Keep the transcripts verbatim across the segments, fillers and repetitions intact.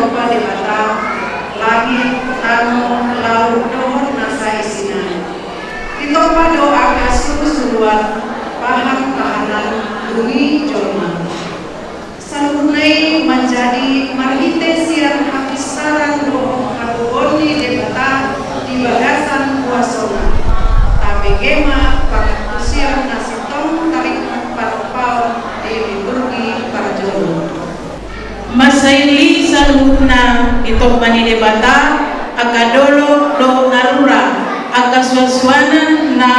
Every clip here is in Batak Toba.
Debata, langit, tano, laut dohot nasa isina. Ditompa do angka surusuruan, pahanpahanan, dung i jolma. Saluhutna i manjadi marhite sian hapinsaran dohot hagogoon ni Debata di bagasan kuasona. Tabege ma pangantusion na sintong taringot panompaon di liturgi parjolo. Mansai i saluhutna ditompa ni Debata, angka dolok dohot na rura, angka suansuanan na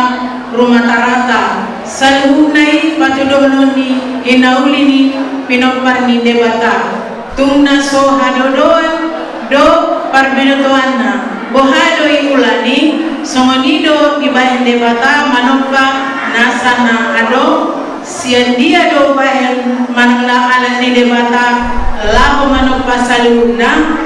rumatarata, saluhutna i patudohonon ni hinauli ni pinompar ni Debata. Tung na so hadodoan do parbinotoanna, boha do iulan i, songon i do dibahen Debata manompa nasa na adong. Sian dia do bahen manang na anak ni Debata laho manompa saluhutna?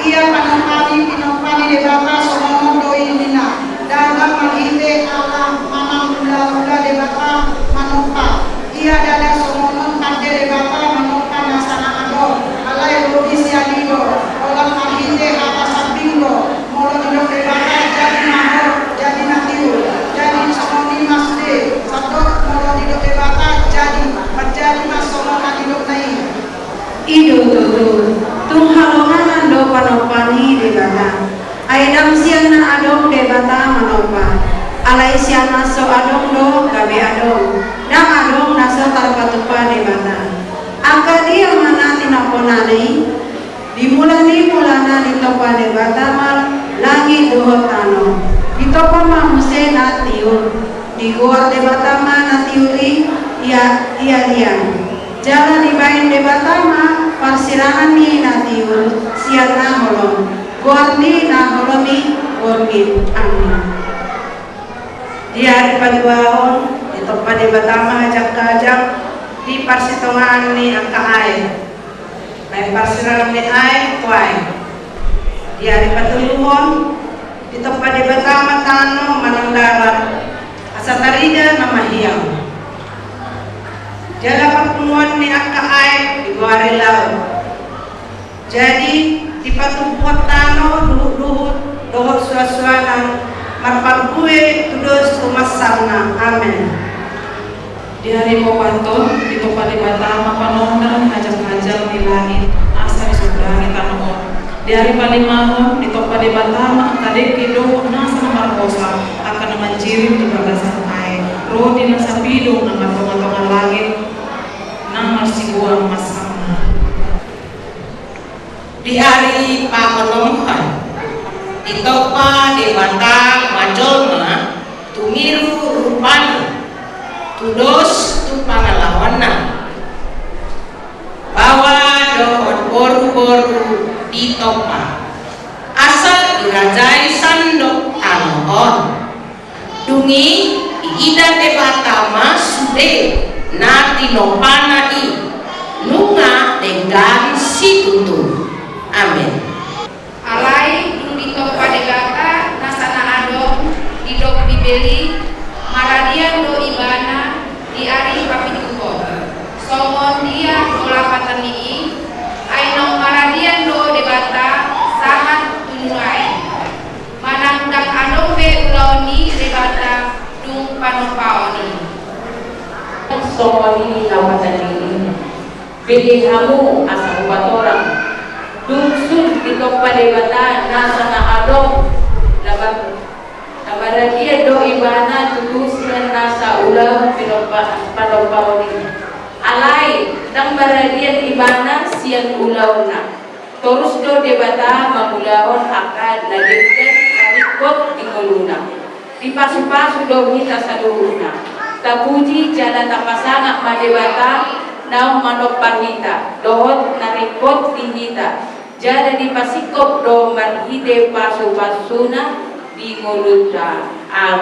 Ia panompa ni pinompar ni Debata songon on do i ninna, ndang marhite alam manang ulaula Debata manompa. Ia ndada songon on pande Debata manompa nasa na adong, alai lobi sian i do, holan marhite hata sambing do, molo didok Debata jadi ma ho, jadi ma tiur, jadi songon i ma sude, sandok molo didok Debata jadi, manjadi ma songon na didokna i. I do tutu, tung halongangan do panompa ni Debata. Ai ndang sian na adong Debata manompa, alai sian na so adong do gabe adong, ndang adong na so tarpatupa Debata. Angka dia ma na tinompana i? Di mula ni mulana ditompa Debata ma langit dohot tano. Ditompa ma muse na tiur. Digoar Debata ma na tiur i ia, ia lian. Jala dibahen Debata ma parsirangan ni na tiur sian na holom. Goar ni na holom i Borngin. Amin. Di ari patuahon, ditompa Debata ma hajangkajang di parsitongaan ni angka aek. Bahen parsirangan ni aek tu aek. Di ari patoluhon, ditompa Debata ma tano manang darat, asa tarida na mahiang. Jala parpunguan ni angka aek digoari laut. Jadi, dipatumpuhon tano duhutduhut dohot suansuanan, marparbue tudos tu mansangna. Amen. Di ari paopathon, ditompa Debata ma panondan hajangkajang ni langit, asa disumbangi tano on. Di ari palimahon, ditompa Debata ma angka dengke dohot nasa na marhosa, angka na manjirit di bagasan aek, ro di na sapidong na martongatonga langit, na marsigoan mansangna. Di ari paonomhon, ditompa Debata ma jolma tumiru rupana, tudos tu pangalahoanna. Baoa dohot boruboru ditompa, asa dirajai sandok tano on. Dung i diida Debata ma sude na tinompana i, nunga denggan situtu. Amen. Alai dung ditompa Debata nasa na adong, didok Bibel i, maradian do ibana di ari papituhon. Songon dia do lapatan ni i? Ai naung maradian do Debata sahat tu nunga i. Manang ndang adong be ulaon ni Debata dung panompaon i. Songon i lapatan ni i. Bege hamu asa hupatorang. Dung sun ditompa Debata nasa na adong, na mar-, na maradian do ibana tutu sian nasa ulaon pinompa-, panompaon i. Alai ndang maradian ibana sian ulaonna. Torus do Debata mangulahon angka na denggan na ringkot di ngoluna. Dipasupasu do hita saluhutna. Tapuji jala tapasangap ma Debata naung manompa hita dohot na ringkot di hita. Jala dipasingkop do marhite pasupasuna di ngolunta. Amen.